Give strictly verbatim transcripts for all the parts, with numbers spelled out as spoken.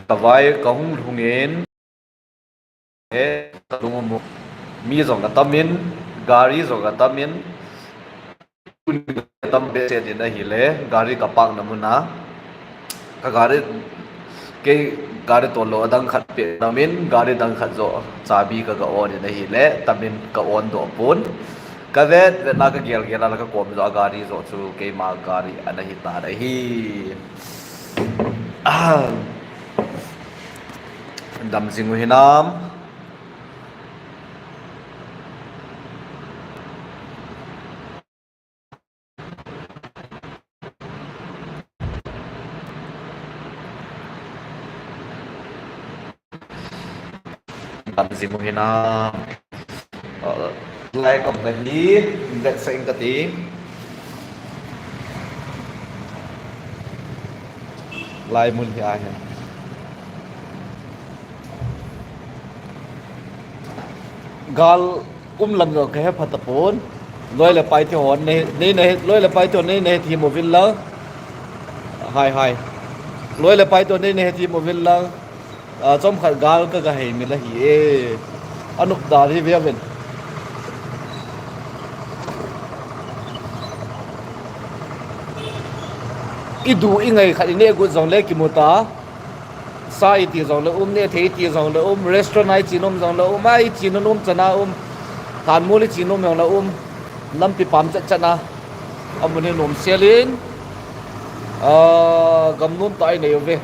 Kavai kahung lhungin, he, kalung amu. Mi jong atamin, gari jong atamin, atam behseh in ahile, gari ka park na mun a, ka gari, kei gari tol lou adang khat pe namin, gari dang khat joh chabi ka ga on in ahile, tamin ka on doh pon. Ka vet vet na ka gel gel a la ka kom joh a gari joh chu keima gari ana hi tan ahi. Ah. Dam jing u hinam. Dam jing u hinam. Uh, lai kom na hi, vet seng kati. Lai mun hi ahi. Gal um lam jong ka he phat tapon. Loi le pai te hon nei, nei na he, loi le pai te hon nei na he thi mo vil la. Hai, hai. Loi le pai te hon nei na he thi mo vil la. A, chomkhat gal ka ga hei mil ahi e. Anop dan hi ve uvin. I du i ngai khat i neh got jong le kimu ta. Sa i ti jong le um, neh thei i ti jong le um, restaurant a i chi nom jong le um, a i chi nom nom chan a um, thanmol i chi nom jong le um, lampi pam chat chat na. Amun hi nom sel in, a, gam nom tah i nei uve.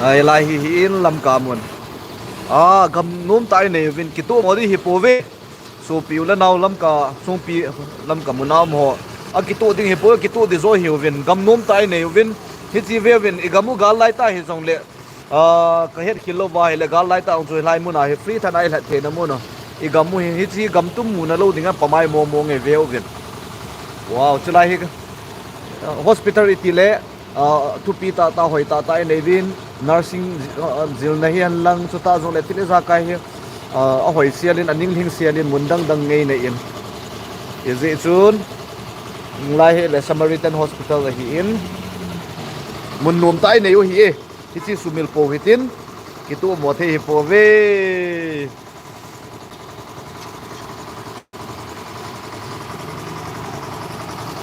Ai, lai hi hi in Lamka mun. A, gam nom tah i nei uvin, kitoh mo ding hi pouve. Sopi u le nao Lamka, sungpi Lamka mun a um ho. A kitoh ding hi pouve, kitoh ding jo hi uvin, gam nom tah i nei uvin. Hichi ve uvin, i gam u gal lai tah hi jong le. A, ka het khel lou va hi le gal lai tah ong chu lai mun a hi free than a i lhat thei na mun a. I gam u hi, hichi gam tum mu na lou ding a pamai mo mo nge ve uvin. Wow, chu lai hi, a, hospital i ti le. A, thupi tah tah, hoi tah tah i nei uvin, nursing, a, jilna hi hen lang, chutah jong le thil ijakai hi, a, ahoi sel in, aning lhing sel in, mun dang dang ngei nei in. Hijeh chun, lai hi le Samaritan Hospital ahi in, mun nom tah i nei u hi e, hichi sumil pou hitin, kitoh mo thei hi pouve.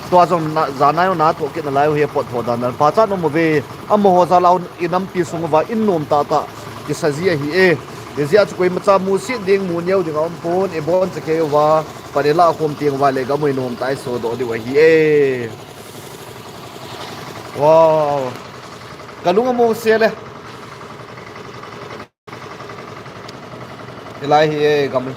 Tua jong na, jan a jong na toh kit nalai u hi, pot tho dan dan. Pachat nom uve, amaho jal a i nampi sung uva in nom tah tah kisa ji ahi e. Hijeh a chu koimacha musit ding, mu neo ding a um pon, i boncha kei uva, pan i lah khom teng uva le gam u i nom tah i sodoh diu ahi e. Wow. Ka lung among sel e. Hilai hi e gam.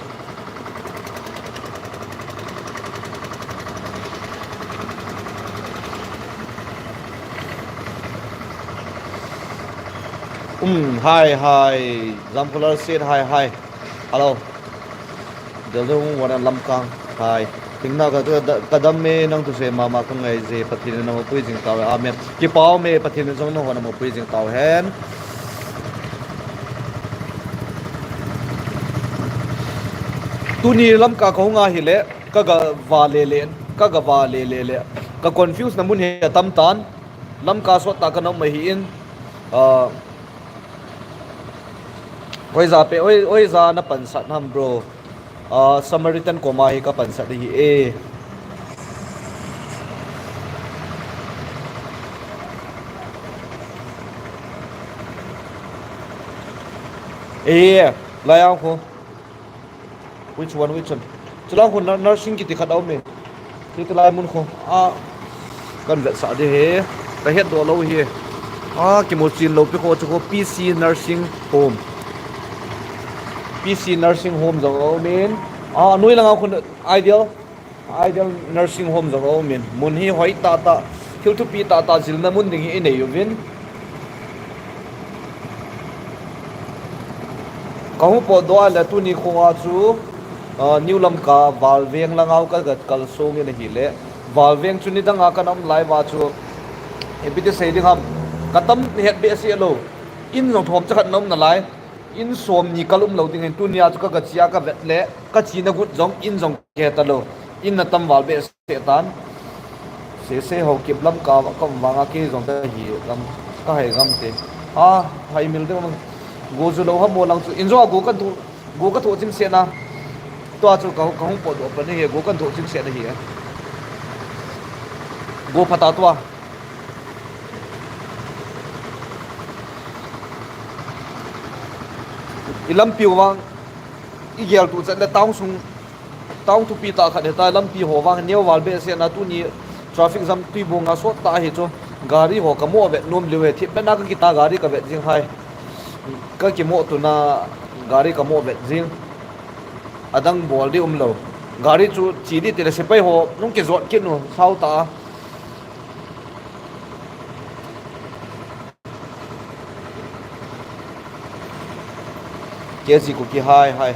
Um, hi, hi. Jamkhular said hi, hi. Hello. Deljung wana Lamkang. Hi. Tingna ka, ka, ka dam e, nang thusei mama ka ngai je, Pathen in nang mapui jing tau hen. Amen. Kipah um e, Pathen in jong nang hon mapui jing tau hen. Tuni Lamka ka hung a hile, ka ga va le le, ka ga va le le le. Ka confuse na mun hi atam tan. Lamka sot tah ka na um ahi in. Ah, hoija pe, hoi, hoija na pansat nam, bro. Ah, Samaritan koma hi ka pansat ahi e. E, lai ang khu. Which one, which one? Chulang khu nu-, nursing kiti khat a um e. Hitilai mun khu. A, kan vetsah ding hi. Ka hetdoh lou hi. A, kimu chin lou pi khu chu khu P C Nursing Home. P C Nursing Home jong a um in. A, anoi lang a khu Ideal. Ideal Nursing Home jong a um in. Mun hi hoi tah tah. Thil thupi tah tah jilna mun ding hi i nei uvin. Ka hung potdoh a le tuni khua chu, ah, New Lamka Valveng lang a ka ga kalsong in ahile. Valveng chu nidang a ka na um lai uva chu, Ipi ti sei ding ham. Ka tam ni het behseh lou. In jong thom cha khat na um nalai. In som ni kal um lou ding hin, tunia chu ka, ka chia ka vet le, ka china gut jong in jong ke ta lou. In na tam val behseh tan. Sese Haokip lam ka, ka um vanga kei jong ka hi gam, ka hai gam te. A, hai mil ding go chu lou ham mo lang chu. In jong a go kan thu, go ka thu chim se na. Tua chu ka, ka hung pot do pa ni he, go kan thu chim se na hi. Go pha ta tua. I lampi u vang, i gel tu chat le town sung, town thupi tah khat hita, lampi ho vang neo val behseh na, tuni traffic jam tui bung a sot ta hi chu, gari ho ka mo vet nom liu he, thip bena ka kita gari ka vet jing hai. Ka kimo tuna gari ka mo vet jing. Adang bol di um lou. Gari chu chi di ti le sepai ho nung kizot kit nu, sao ta. Kezi Kuki hai, hai.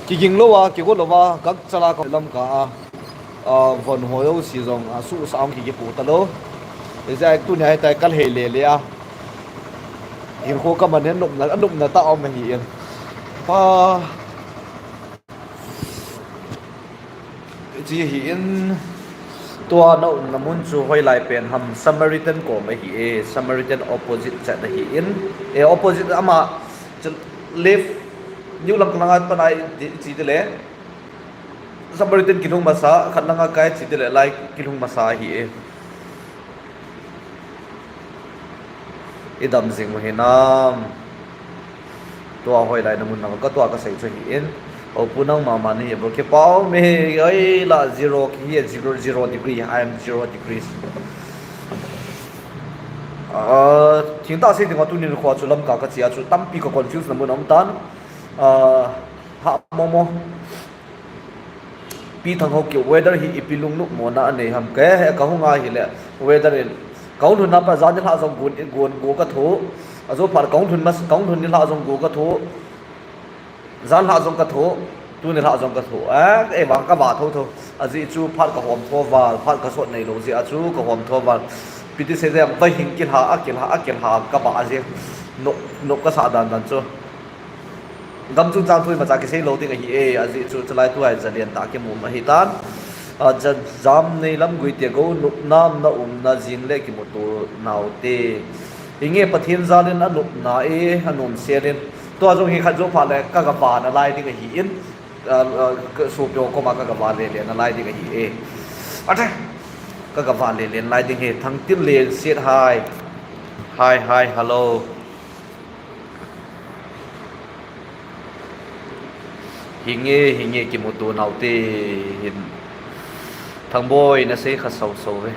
Kiging lou a, kigo lou a, gangchala ka lam ka a. A, von ho jouse jong, a, su sa ong ki kipu ta lou. Ijeh a tunia hitia kal hei le le a. Hinkho ka man hin nopna, nopna tah um ahi in. Pa. Chi hi in, tua na umna mun chu hoilai pen ham, Samaritan kom ahi e, Samaritan opposite chat ahi in, e, opposite ama, chu left, New Lamka langa panai di, chi ti le, Samaritan kilhung masa, khat langa kai chi ti le, lai kilhung masa ahi e. I dam jing u hinam. Tua hoilai na mun na ka tua ka sei chu hi in. O pu nang mama ni bro, kipah um e, oi la zero ki hi zero, zero degree, I am zero degrees. Ah, thingtah sei ding a tunin khua chu Lamka ka chia chu tampi ka confuse na mun um tan. Ah, ha mo mo. Pi Thang Haokip, weather hi ipi lungnop mona anei ham. Ka he ka hung a hile weather in ka hung lhun na pa jan nilhah jong gun, gun go ka tho. Ajo phat ka hung lhun mas, ka hung lhun nilhah jong go ka tho. Jan lhah jong ka tho. Tu nilhah jong ka tho. Eh, eh, vang ka vah tho tho. Ajeh chu phat ka hom tho val, phat ka sot nei lou jeh a chu ka hom tho val. Piti se jeh a va hing kilha, a kilha, a kilha ka vah jeh. Nop, nop ka sah dan dan chu. Gam chungchang thu imacha kisei lou ding ahi e, ajeh chu chulai thu a hin jalen tah kimu um ahi tan. A, ja, jam nei lam gui tia go, nop nam na um na jing le kimuto nau te. Hinge Pathen jal in anop na e, anom sel in. Tua jong hi khat jo pha le ka ga va na lai ding ahi in. A, a, ka sopi ho koma ka ga va le le na lai ding ahi e. Ate, ka ga va le le na lai ding he, Thangtinlen Siet hai. Hai, hai, hello. Hinge, hinge kimuto nau te hin. Thangboi na sei kha sau sau ve.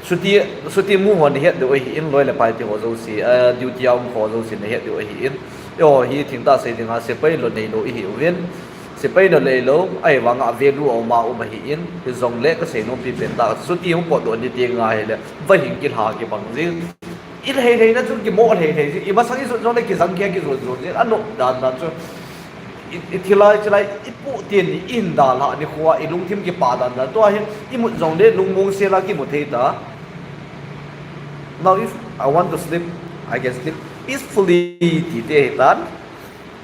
Chuti, chuti mu hon het deu ahi in loi le pai ti ho jouse, a, duty a um ho jouse na het deu ahi in. Eiho hi thingtah sei dinga sepai lo nei lo ihi uvin. Sepai lo nei lo, ahivanga value a um a um ahi in. Hijongle ka sei nom pi pen ta. Chuti hung potdoh ni ti ngai le. Va hing kilha kibang jing. I lhei lhei na chu kimo lhei lhei jing, i masang i jot jong le kijang kia kijot jot jing, anop dan dan chu. I, i thilai, thilai, i pu tin i hin dalha ni khua, i lungthim kipa dan dan. Tua hin, i mut jong le lungmong sel a kimu thei ta. Now if I want to sleep, I can sleep peacefully ti te hi tan.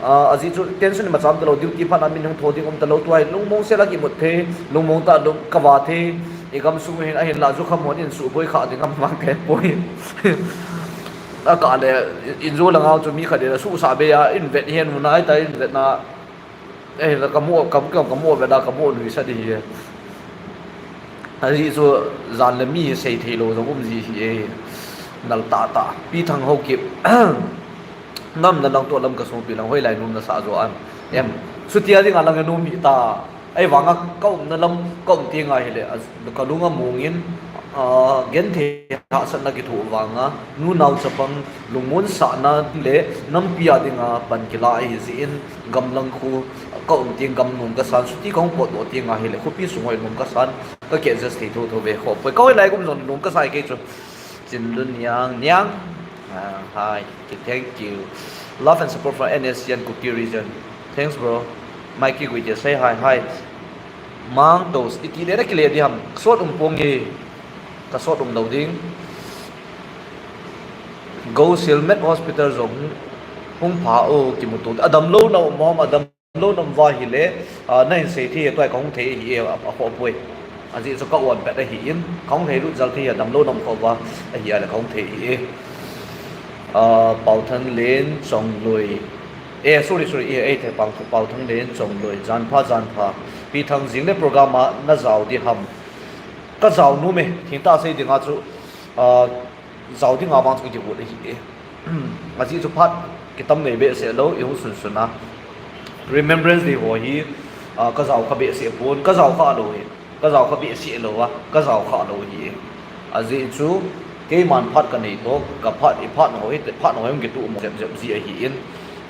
Ah, ajeh chu tension imacha um talou, duty phat a min hung tho ding um talou, tua hi lungmong sel a kimu thei, lungmong tah lung ka va thei, i gam sung hin ahin la jukham hon in suboi kha ding am vang kei poi. A ka le, in jo langa chu mi khat in a suhsah bei a, in vet hihen u nai ta, in vet na, eh, la ka mo, ka, ka, ka mo vet a, ka mo nuisat di hi. Ajeh chu jan le mi sei thei lou jong um ji hi e, nal tah tah, Pi Thang Haokip. Nam na lang to lam ka sung pi lang hoilai nom na sa jo an. Em, chuti a dinga lang e nom hi ta. Ahivanga ka umna lam ka um ti ngai hile, a, ka lung among in, a, genthei hahsatna kithoh vanga, nu nao chapang lungmon sahna le nampi a dinga pan kila ahi jeh in, gamlang khu ka um ti gam nom ka san, chuti ka hung potdoh ti ngai hile, khopi sung hoi nom ka san, ka ke adjust thei tho tho ve kho poi. Ka hoilai ka um jong nom ka sai kei chu. Chinlun Niang, Niang. Ah, hi. Okay, thank you. Love and support for N S C and Kuki region. Thanks, bro. Mikey Guite, say hi, hi. Mang tos, iti le na kile di ham. Sot um pong e. Ka sot um lo ding. Go Silmet Hospital jong hung pha o kimuto. Adam lo na um ham, adam lo na um va hi le, ah, na hin sei thei, tua ka hung thei hi e, a, a kho poi. Ajeh chu ka on pet ahi in, ka hung thei lut jal thei, adam lo na um kho va ahi a le ka hung thei hi e. Ah, Pau Thang Len Chongloi. Eh, sorry, sorry, eh, eh, thei Pau, Pau Thang Len Chongloi. Jan pha, jan pha. Pi Thang Jing le program a na jao di ham. Ka jao nom e, thingtah sei dinga chu, ah, jao dinga vang chu ka kigot ahi e. Ajeh chu phat kitam nei behseh lou, i hung sunsun a. Remembrance Day ho hi, ah, ka jao kha behseh pon, ka jao kha lou hi. Ka jao kha behseh lou a, ka jao kha lou hi. Ajeh chu, keiman phat ka nei toh, ka phat, i phat ho hi, phat ho hi hung kituh mo jep jep ji ahi in.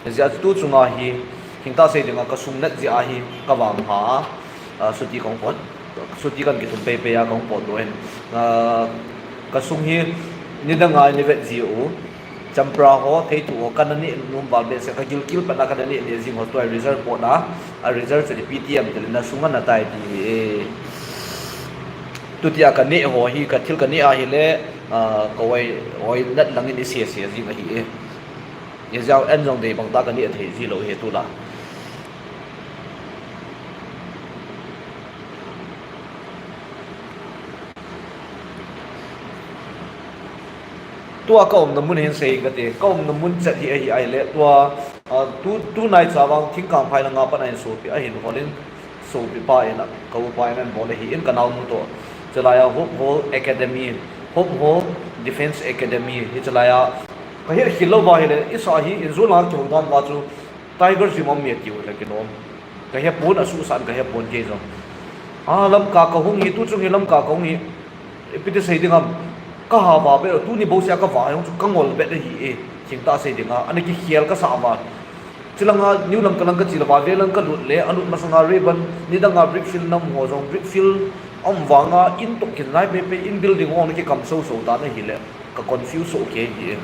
Ajeh chu tu chunga hi, thingtah sei dinga ka sung nat ji ahi, ka vang ha, ah, suti kong pot, suti kan kithum pei pei a kong pot doh in. Ah, ka sung hi, nidang a ni vet ji u. Champra ho, thei tu ho, ka na neh nom val behseh, ka gilkel pat a ka na neh neh jing ho, tua result pot na, a result chu P T M te le na sung a na tai ti e. Tuti a ka neh ho hi, ka thil ka neh ahi le, ah, ka oi, oi nat lang in i se se jing ahi e. Ye jao en jong dei bang ta ka neh thei ji lou he tu la. Tua ka umna mun hin sei ka ti, ka umna mun chet hi ahi ai le, tua, ah, tu, tu nai cha vang thingkang phai langa pat a hin sopi, a hin holin sopi pa in, ka u pa in an bol ahi in ka naunu toh. Chulai a Hope Hall Academy, Hope Hall Defense Academy, hi chulai a ka hi khil lou va hi le, i sa hi in zu la ki hong dan va chu, Tiger Gym a um e tiu le kinom. Ka he pon a suhsan ka he pon kei jong. A, Lamka ka hung hi, tu chung hi Lamka ka hung hi. Ipi ti sei ding ham. Ka ha va be, tuni bou sia ka va jong chu ka ngol be ahi e. Thingtah sei dinga, ana kikhel ka sa va. Chilanga New Lamka lang ka chi le va, ve lang ka lut le, a lut masanga Rayburn, nidanga brick field nam ho jong, brick field a um vanga, in toh kin lai pe pe, in building ho na kikam so so ta na hi le. Ka confuse so kei hi e.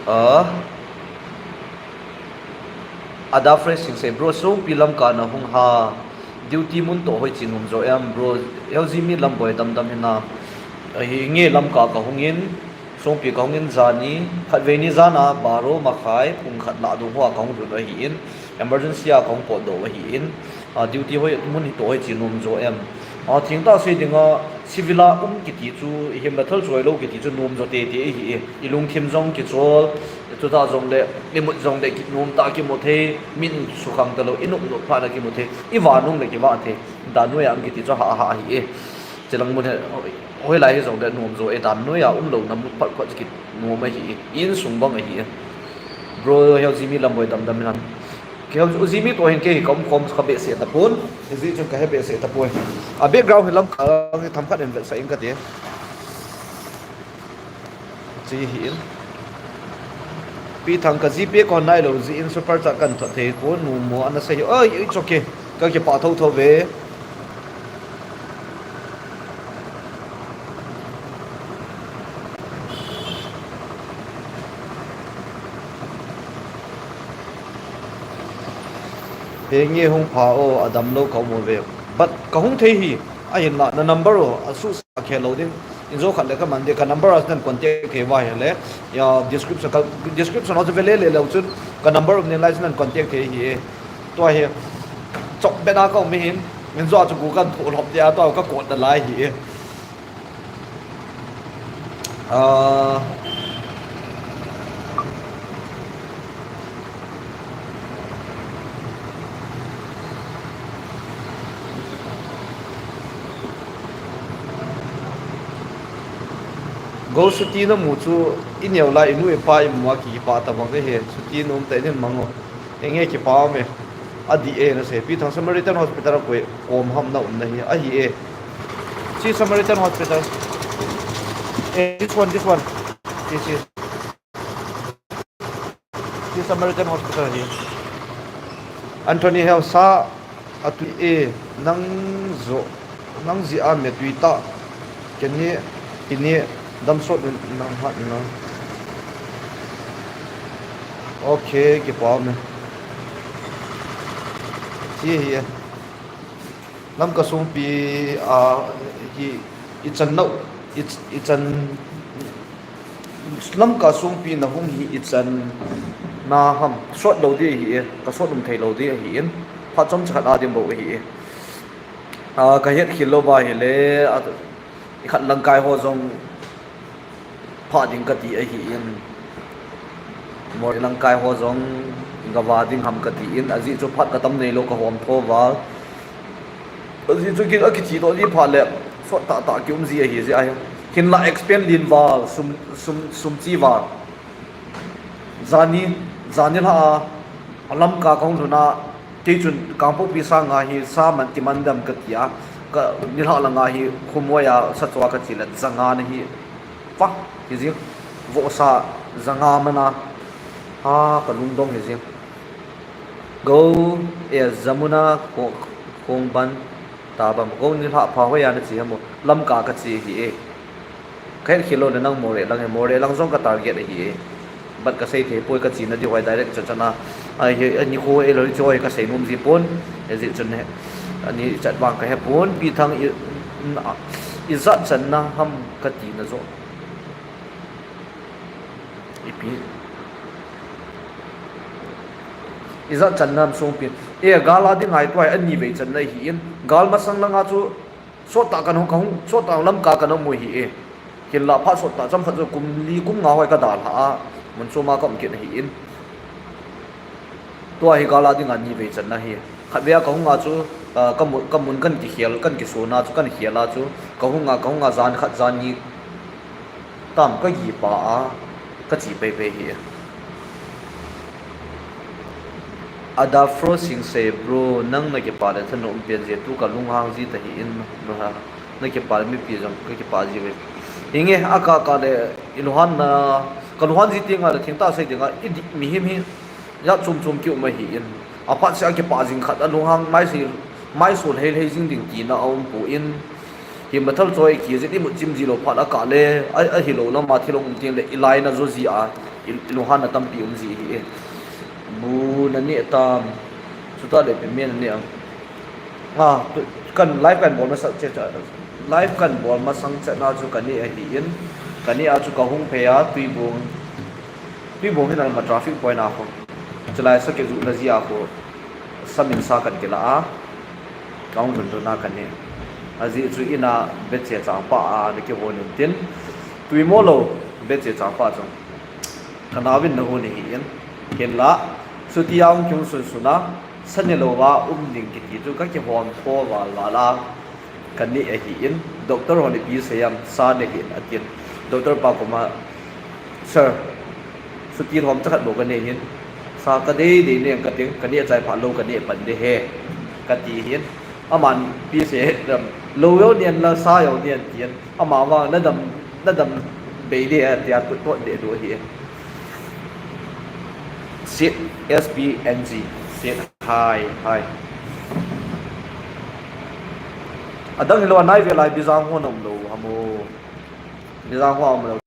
Ah. Ada Fresh Sing sei, bro, Songpi Lamka na hung ha. Duty mun toh hoi chi nom jo em, bro. L G mi Lamboi dam dam hina. Ahi nge Lamka ka hung in. Songpi ka hung in jani. Khatvei ni jana baro makhai pung khat lah dung hoa ka hung lut ahi in. Emergency a ka hung pot doh ahi in. A, duty hoi mun hi toh hoi chi nom jo em. A, thingtah sei dinga, civil a um kiti chu, i him le thal choi lou kiti chu nom jo tete ahi e. I lungthim jong kichol, chutah jong le, i mut jong le kinom tah kimu thei, min sukhang ta lou, i nop nop phat a kimu thei, i va nung le kiva thei, dan noi a um kiti chu ha ha ahi e. Chilang mun hi, hoilai hi jong le nom jo e, dan noi a um lou na mut phat phat chu kinom ahi e, insung bang ahi e. Bro, Heo Jimmy Lamboi dam dam in ham. Kei Heo Jimmy toh hin kei hi ka um khom ka behseh tapon, hijeh chun ka he behseh tapoi. A background hi Lamka hi themkhat in vetsah ing kate. Chi hi in. Pi Thang ka GPay ka hon nai lou jeh in super chat kan thot thei pon, nom mo ana sei hi. Oi, it's okay. Ka kipah tho tho ve. Henge hung pha o, adam lou ka um uve. But ka hung thei hi, ahinla na number o, asuhsa khel lou ding. Injo khat le ka man ding, ka number a nan contact thei uva ahile, ya, description, ka, description a chu ve le le leu chun, ka number um nalai chun nan contact thei ahi e. Tua hi, chop bena ka um ahin, injo a chu Google thu lhop dia, tua ka code nalai ahi e. Ah. Go suti na mu chu i neo lai, i nu i pa i mu a ki, kipah tabang e he, suti na um ta in mang o. Enge kipah me. Adih e na sei. Pi Thang Samaritan Hospital a koi kom ham na umna hi. Ahi e. Chi Samaritan Hospital. Eh, this one, this one. This is. This Samaritan Hospital hi. Anthony Heo sa atui e, nang jo, nang jeh a me tui ta. Keni, kini, dam sot in nang hat nang. Okay, kipa ume. Hiche hi e. Lamka songpi, ah, hi, ichan nau, ich-, ichan, Lamka songpi nahung hi ichan na ham. Sot lou ding ahi e, kasot um thei lou ding ahin. Phat chomcha khat a ding bou ahi e. Ah, kahet khel lou va ahile, ah, ikhat lang kai ho jong pha ding kati ahin. Moreh lang kai ho jong gava ding ham kati in, ajeh chu phat katam neilou kahom tho val. Ajeh chu ki, akiche doh ji phat le, sot tah tah kium ji ahi jeh ahi. Hinla expense len val, sum, sum, sum che val. Jani, jani lha a, Lamka kahung lhun a, kei chun Kangpokpi sanga hi sa man ti man dem kati a, ka, nilhah langa hi Khumoi a sa choa kache le, janga na hi, pa, hi jing, vohsa, janga mana, ha, kalungdong hi jing. Go, e, jamuna, ko, kong ban, ta bam, go nilhah pha hoiya nache ham o, Lamka kache hi e. Kahet khel lou le nang Moreh lang e, Moreh lang jong ka target ahi e. But kasei thei poi, kachena diu hoi direct chan chan a. Ahi, ani kho e lou chu hoi kasei nom ji pon. Ajeh chun he. Ani chat vang kahe pon, Pi Thang i, ijat channa ham kati na jo. Ipi. Ijat channa ham songpi. E, gal a ding ngai tuai, ani vei channa hi in. Gal masang langa chu Sot tah kan hung, kahung, sot tah Lamka kan hung mu hi e. Hinla phat sot tah chomkhat chu kum li kum nga hoi kadalha a, mun chom a kaum kit ahi in. Tua hi gal a dinga ni vei channa hi. Khatvei a kahung a chu, ah, kamu-, kamun kan kikhel, kan kisona chu, kan khel a chu, kahung a, kahung a jan khat jan ni tam kagipa a, kache peipei hi. Adafro Singse bro, nang nakipah le thanom pen jeh tu kalunghang ji tahi in, naha, nakipah le mipi jong kakipah ji ve. Hinge, akah kah le, ilunghang na, kalunghang ji tenga le, thengtah sei dinga, idi, mihem hi, jat chom chom kium ahi in. Aphat seh a kipah jing khat, alunghang, maisei, maisol hei hei jing ding tina aum poi. Hi mathal choi kijin imut chim ji lou phat a kah le, a, ahilou lama thil hung um teng le, ilaina jo ji a, i, ilunghang na tampi um ji hi e. Bu naneh tam, chuta le pen me naneh am. Ah, tu, kan live kan bol masang chet, live kan bol masang chet na chu kaneh ahi in, kaneh a chu kahung phei a, Tuibong, Tuibong hin alma traffic point a kho. Chulai sa kijuh na ji a kho, sa min sa kan kila a, kahung lhun lhun a kaneh. Ajeh chu in a betche changpa a, nakihon in tin. Tuimo lou, betche changpa chu. Kanaovin nahon ahi in. Hinla, chuti a hung kihung sun sun a, sa ne lou a um ding kiti chu kakihon tho val val a. Kaneh ahi in, doctor hon ipi sei am, sa ne hih in atin. Doctor pa koma, "Sir, chuti lhom chakhat bou kaneh hin. Sa kadei dei neng kating, kaneh chai phat lou kaneh pan ding ahi," kati hin. Aman ipi sei dam, "Lou jong nen la, sa jong nen," tin. Ama vang, "Nadam, nadam bei ding ahi," tia kut tot deh diu ahi. Sit, S P N G, sit, hi, hi. Adang hilou a nai ve lai Bijang ho naum lou ham o. Bijang ho um lou.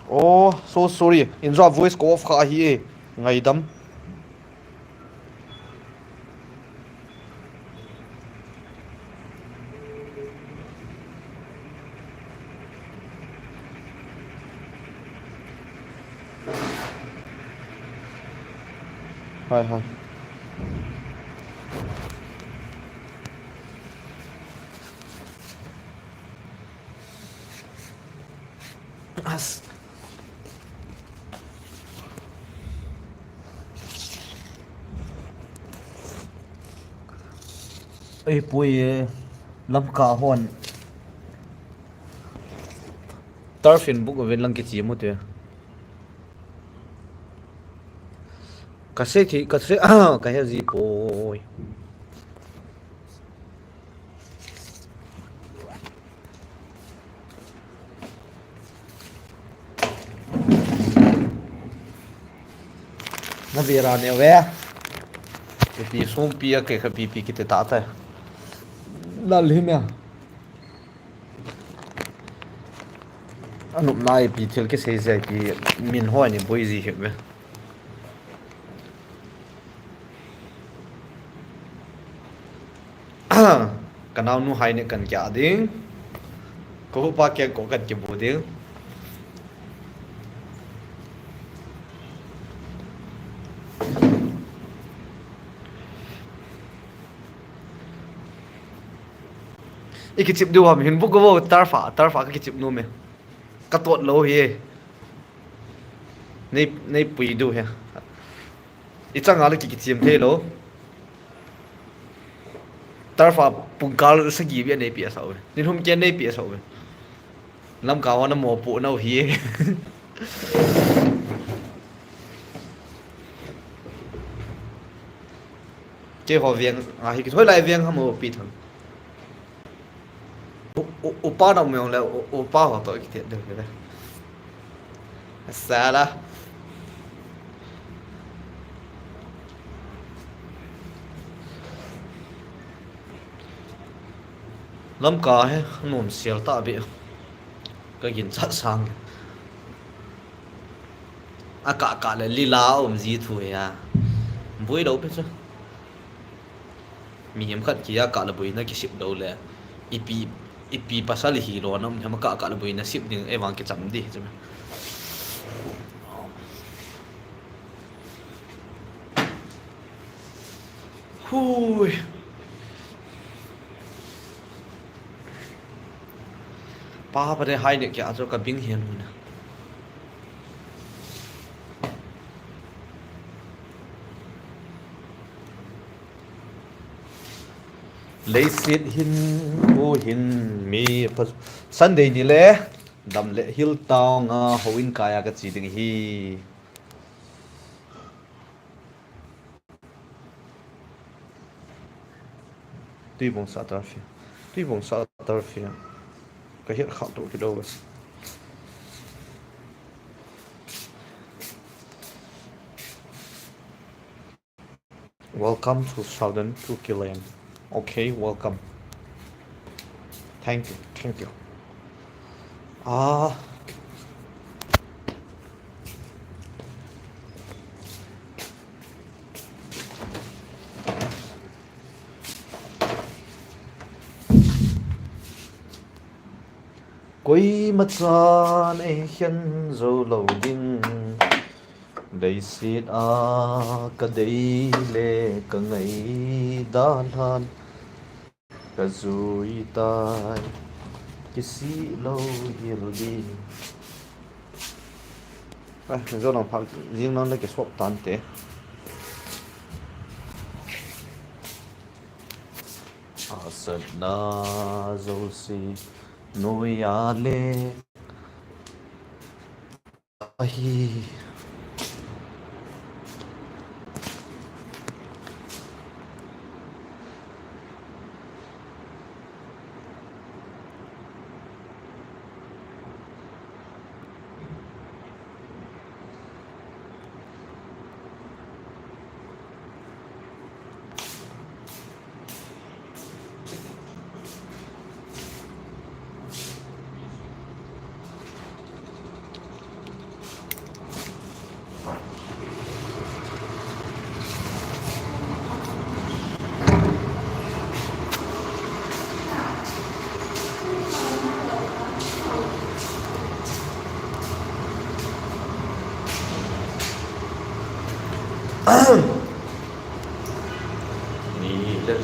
Oh, so sorry. Injo a voice ko off kha ahi e. Ngaidam. Hoi, hoi. As. Ei, pui e, Lamka hon. Turf in buk uvin lang kichi mu te. Ka sei thi, ka sei, ka he ji poi. Na vera ne ve. Ipi sum pi a ke ka pi pi kiti ta ta. Lal hi mia. Anup nai pi thil kisei jai pi min hoi ni boi ji hi ve. Ka naunu hai ne kan kia ding. Ko pa ke ko kan kibu ding. I kichip diu ham hin bu ko bo turf a, turf a ka kichip nom e. Ka tot lou hi. Nei, nei pui diu hi. I chang a le ki, kichim thei lou. Turf a pung kal sagi bia nei pi a sau ve. Nin hum kia nei pi a sau ve. Lamka hon a mo pu nau hi. Keiho veng a hi kithoi lai veng ham o pi thang. U, u, upa na um jong le, u, upa ho to kiti deu kiti. Sala. Lamka hi nom sial ta bi. Ka ginchat sang. A kah kah le lila um ji thu hi a. Bui lou pi chu. Mihem khat kia kah le buina kisip lou le. Ipi, ipi pasal hi lou na um hem kah kah le buina sip ding e vang kicham di chu. Hui. Pa pa de hai de kia chu ka bing hian hun. Leiset hin u hin mi pa Sunday ni le dam le Hill Town a houin kai a ka chi ding hi. Tuibong sa turf hi. Tuibong sa turf hi. Ka hiat khah to kit over. Welcome to Southern Kuki Land. Okay, welcome. Thank you, thank you. Ah. Koima chan ei khen jou lou ding. Leiset a ka dei le ka ngai dan han. Ka jui tai, kisih lou hel ding. Ah, jo nang phak jing nang le kisop tan te. Asatna jouse noiya le. Ahi.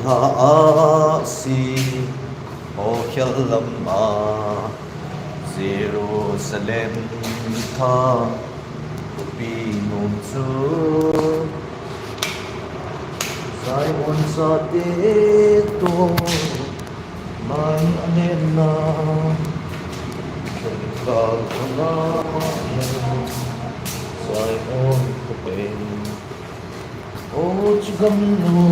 Tha a si, o khel lam a, Jerusalem tha, upi nu chu, Zion sate to, mai anenna, khel kal la, Zion ko pen, o chu gam nu.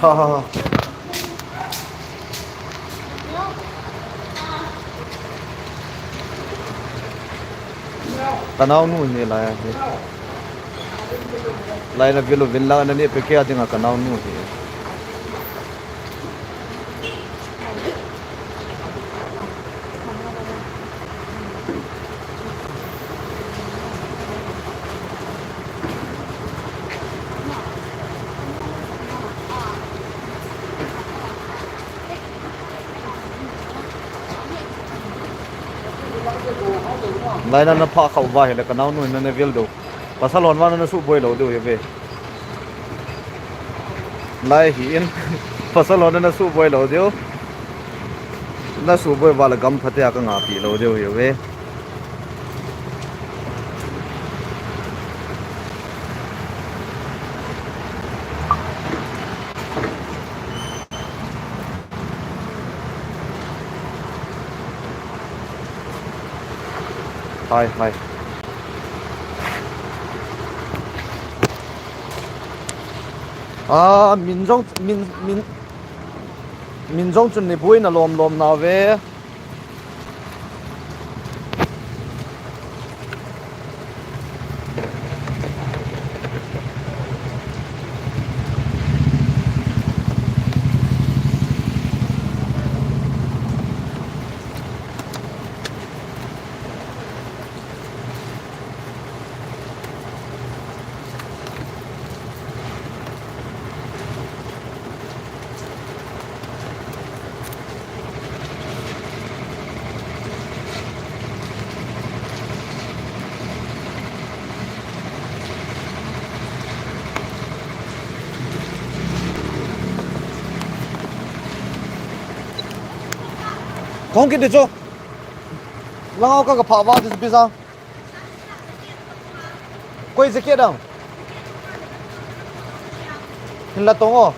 Ha, ha, ha. Ka naonu hi lai a hi. Lai na vil u vin lang, nani pe kia dinga ka naonu hi. Lai na na pha khau va hi le ka naonu na na vil do. Pasal hon vang na na suboi lou diu hi ve. Lai hi in. Pasal hon na na suboi lou diu. Na suboi va la gam phatea ka ngapi lou diu hi ve. Hai, hai. A, min jong, min, min, min jong chun ni buina lom lom na ve. Kong kiti chu. Langau ka ka pha va ti bisa. Koi jacket dang. Hin la tong o.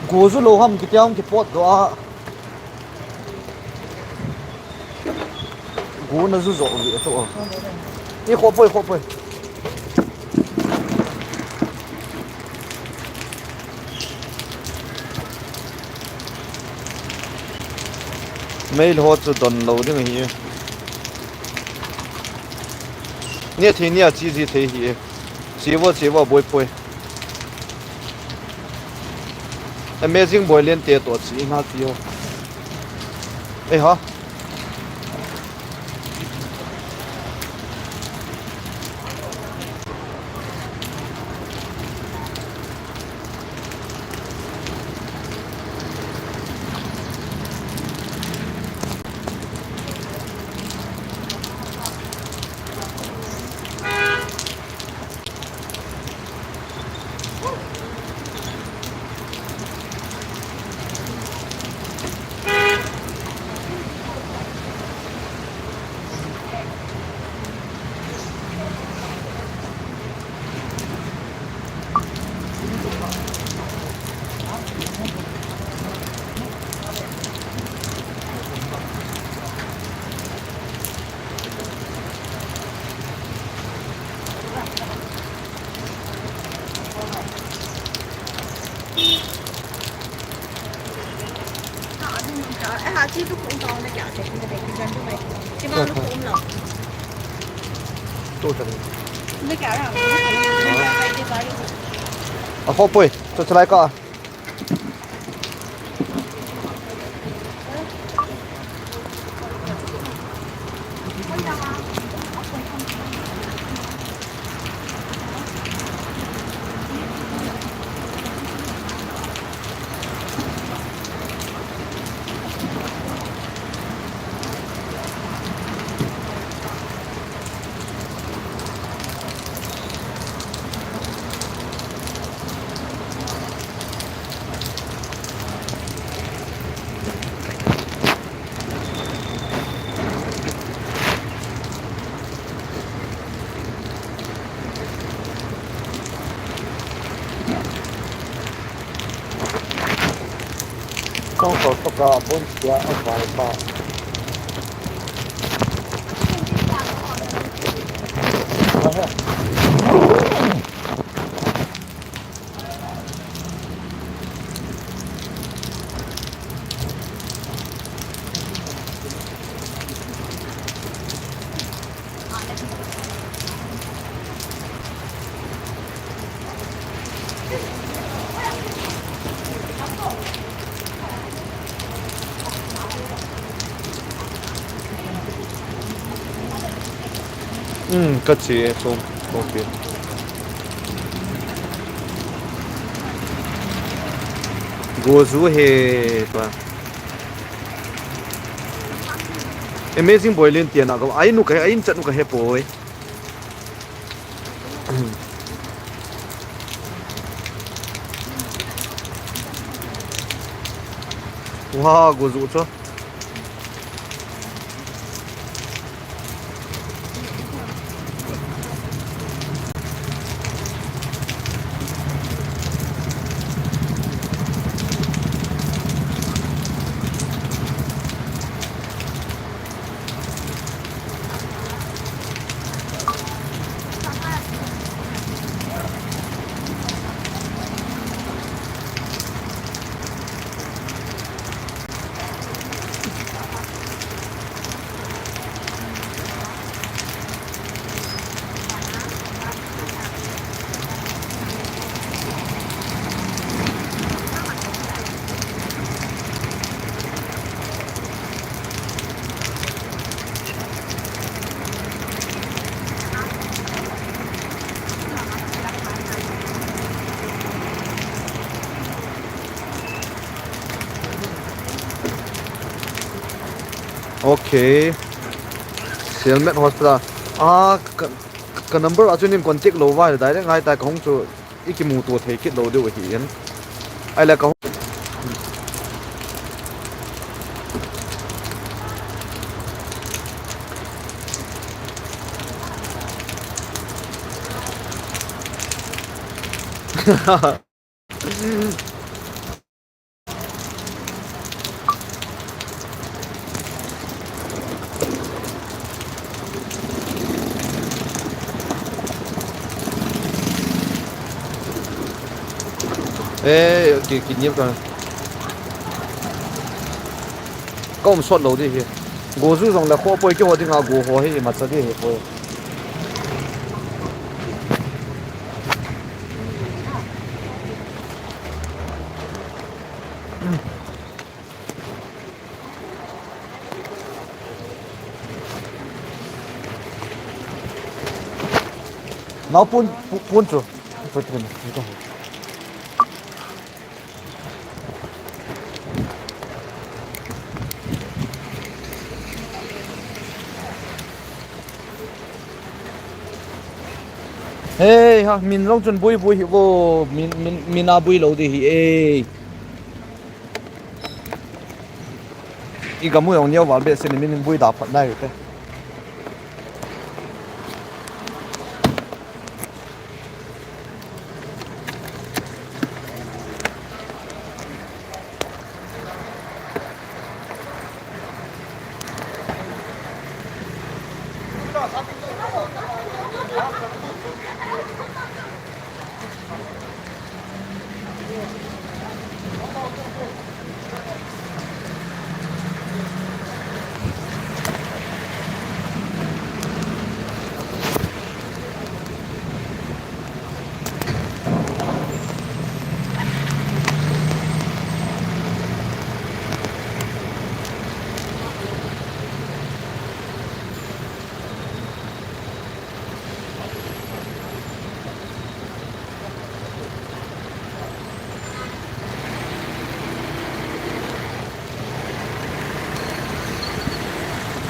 Go ju lou ham kiti ham kipot do a. Go na ju jo vi to. I kho poi, kho poi. Mei ho chu don lou ding hi. Nia thei nia chi ji thei hi. Chi vo, chi vo boi poi. Amazing boy len te to chi na ti ho. Ei ha. A kho poi, to chalai ka. Tong ko to ka bon sia a pai pa. Hmm, ka che e, so, okay. Go zu he pa. Amazing boy lin tia na ka, ai nu ka, ai chat nu ka he poi. Wow, go zu cho. Okay. Sialmet Hospital. Ah, ka, ka number a chu nin contact lou vai, direct ngai tai ka hung chu i kimuto thei kit lou diu ahi in. Ai la ka hung. Eh, ki, ki niam ka. Ka um sot lou di hi. Go zu jong le kho poi, keiho dinga go ho hi imacha di hi poi. Nau pun, pu-, pun chu. Pun, pun, pun. Hei, ha, min jong chun bui bui hi vo, min, min, min a bui lou di hi e. I gam u jong neo val behseh in min bui da phat nai u te.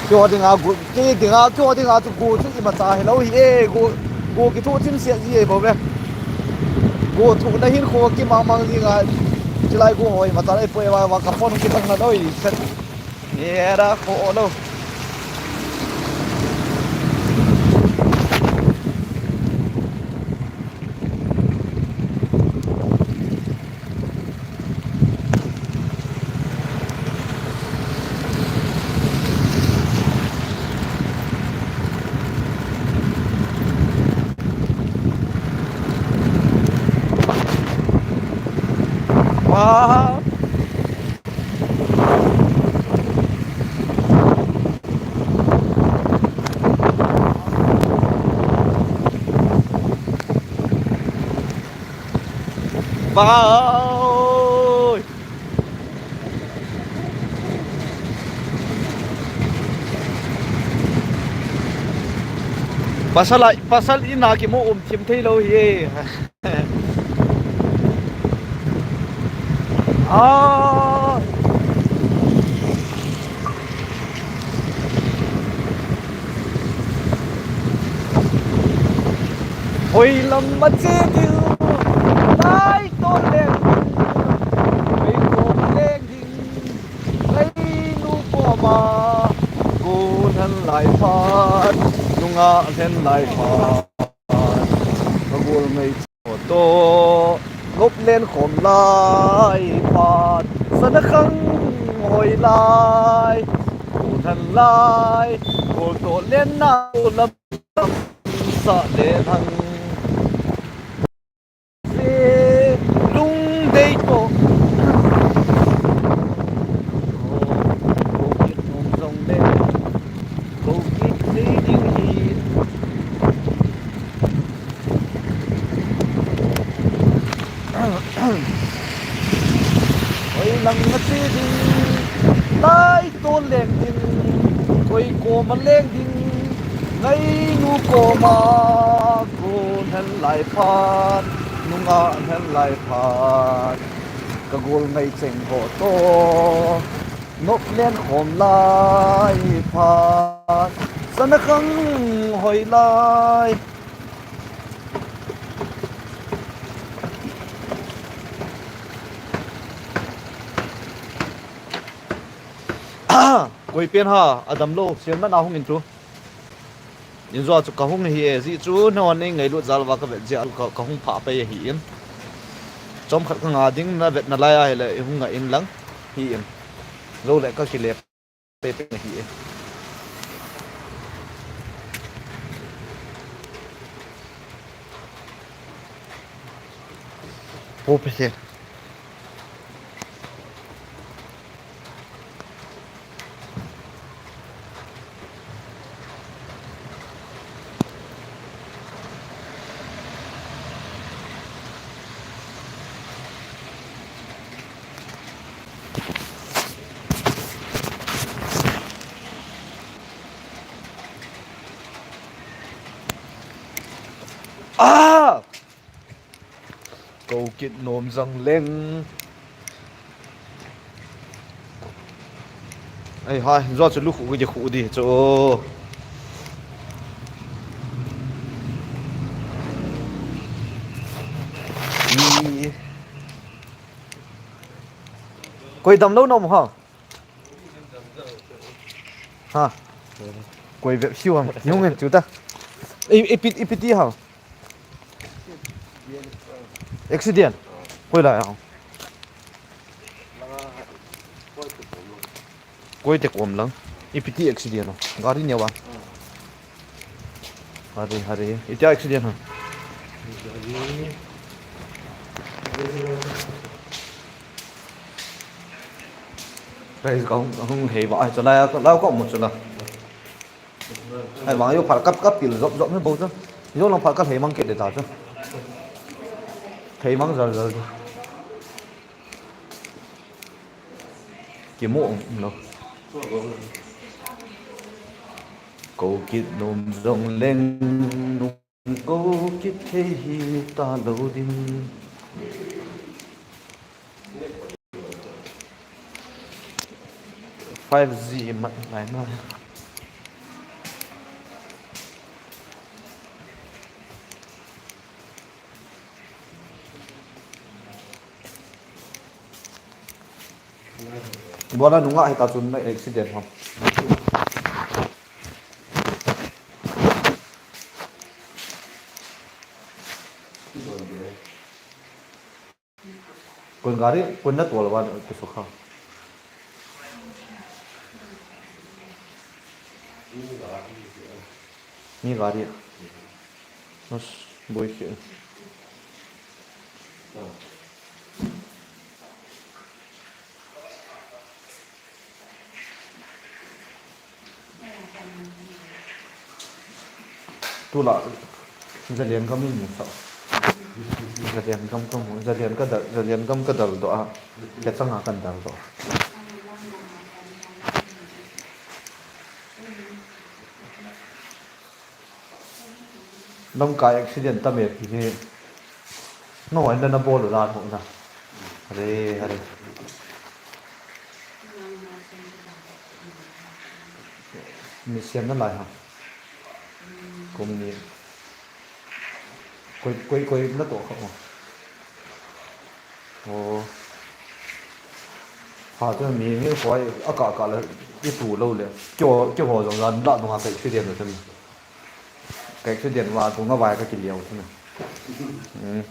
Keiho dinga go, kei dinga, keiho dinga chu go chu imacha hilou hi e, go, go kithoh chim seh ji e bou ve. Go thohna hin kho kimang mang jinga, chulai go ho imacha lai poi va, va ka phone kitang na noi, set. Era kho lou. Ah. Bye. Pasal a, pasal in a kimu um thim thei lou hi e. Ah. Hoi lam a che ding, lai to leng ding, hoi ko leng ding, lai nu ko ma, ko nan lai phat, nunga nan lai phat, ka gol ngai. Photo, nop len khom lai phat, sana khang hoi lai, u than lai, gol to len na u lam sa le thang. Se lung dei to. Ko kit nom jong le, ko kit dei ding hi. Hoi lang a che ding, lai to leng ding, koi koma leng ding, ngai nu koma, ko nan lai phat, nunga nan lai phat, ka gol ngai cheng ho to, nop len khom lai phat, sana khang hoi lai. Koi pen ha, adam lou, sian man a hung in tu. In jo chu ka hung hi e, ji chu no an nei ngai lut jal va ka vet jal ka, ka hung pha pe hi in. Chom khat ka nga ding na vet na lai a hi le, i hung nga in lang hi in. Zo le ka ki le. Pepe hi e. Pepe. Ah! Ko kit nom jang leng. Ai ha, jo chu lu khu di khu di chu. Koi dam lou nom ha. Ha. Koi bep siu ham. Nung en chu ta. I, i pit, i pit ti ha. Accident. Koi la ya. Koi te kom lang. I pit ti accident lo. Gari ne wa. Hari, hari. Itia accident ha. Guys, ka hung, ka hung hei ba, ai, chalai, ka lau ka mu chala. Ai, mang yo phal kap, kap pil, zop, zop, ni bo cha. Yo lang phal ka hei mang ke de ta cha. Hei mang zal, zal. Ki mo, no. Ko kit nom jong leng, ko kit thei hi ta lo ding. Five G mat ngai na. Bola nunga hita chun na accident ham. Kon gari, kon na tual wan ke sokha. Mi gari. Nos boy ke. Tula, Zalian gam i mu sa. Zalian gam ka mu, Zalian ka dal, Zalian gam ka dal doh a. Kachang a kan dal doh. Lamkai accident tam e ti hi. No, an na bol la no na. Hare, hare. Mi siam na lai ha. Kum ni. Koi, koi, koi na to kha. Oh. Ha, tu mi, mi koi, a ka, ka le, i tu lo le. Kyo, kyo ho jong jan la nunga kai accident lo tu mi. Kai accident wa tu nga vai ka ki liao tu mi. Hmm.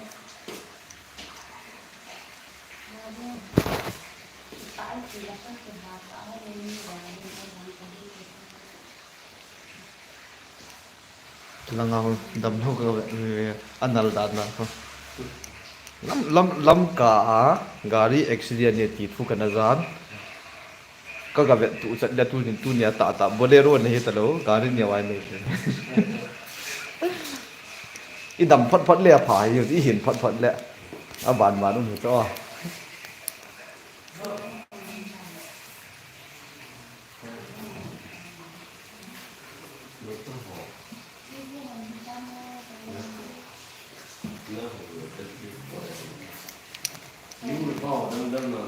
Langa ho, damlou ka ve, ve, anal dan na ho. Lam, lam, Lamka a, gari accident e ti thu kana jan. Ka ga vet tu chat le tu ni, tu ni a ta ta, Bolero na hi ta lo, gari ni a vai nei. I dam phot phot le a pha hi, i hin phot phot le. A ban ban um hi to.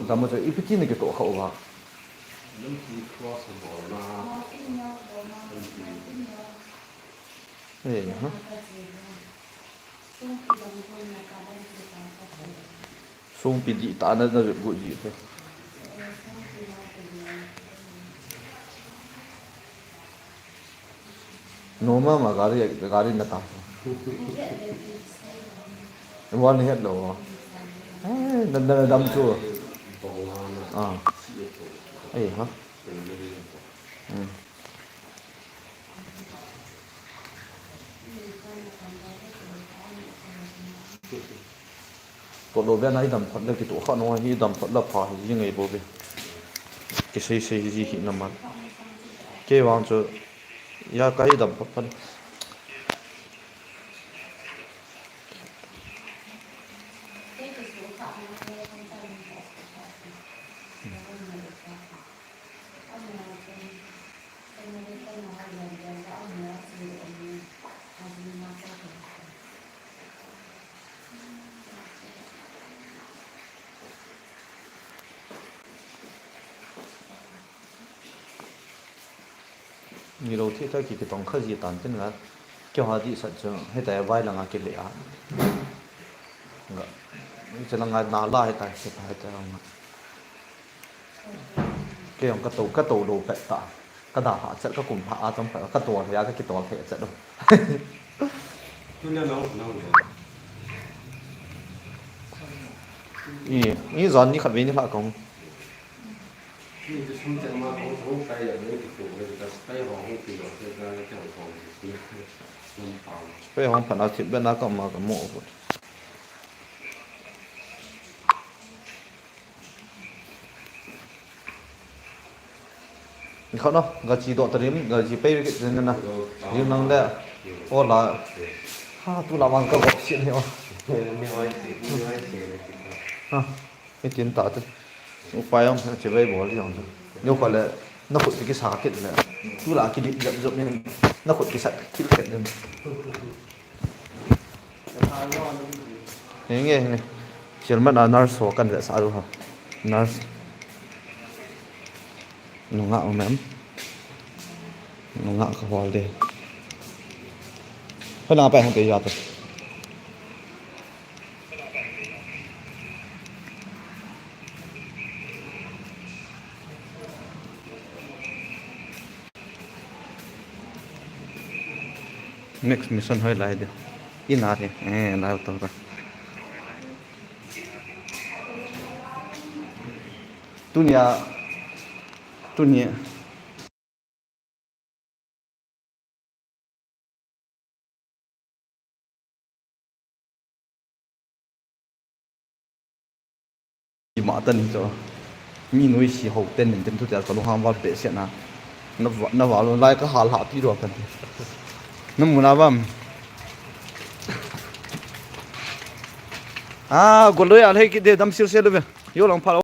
Damo cha ipi ti na kitoh kha uva. Eh, ha. Songpi dih tah na, na vet got ji te. Normal ma gari, gari na ta. Wan het lo. Eh, na, na dam chu. Ah. Eh, ha. Hmm. Tolo ve na i dam phot le kitoh kha no hi dam phot la pha hi ngai bo ve. Kisei sei ji hi na man. Kei vang chu ya ka i dam phot phot. Ni lo thei thei ki, kitong kha ji tan tin nga. Kei ha di sat chu, heta vai langa kile a. Nga. Ni chala nga na la heta, heta, heta nga. Kei jong ka to, ka to lo pet ta. Ka da ha chat, ka kum ha a chom pet, ka to le a, ka kitol thei chat lo. Tu le no, no le. I, i jan ni khat ve ni la kong. Spray hong phat a thip be na ka ma ka mo. Ni khat no, ga chi doh ta rim, ga chi pei kit zen na. Rim nang le. O la. Ha, tu la wang ka gop sin hi o. Ha. Hitin ta te. Upai ang, che vai bol jong. Neo ka le, na khut ki sa kit le. Tu la ki dip jap jap ni. Na khut ki sat kit kit ni. Henge, henge. Chairman a nurse ho kan ve sa ru ha. Nurse. Nunga um em. Nunga ka hol de. Hoi na pa hang te ya te. Next mission hoi lai de. Ina re. Eh, lai to ka. Tunia. Tunia. Ima tan hi chu. Mi noi si ho ten nin ten tu te ka lunghang val behseh na. Na va, na val lai ka hal ha pi ro kan te. Na mu na bam. A, golloi a lhei kit de, dam sel sel uve. Jou lang phat.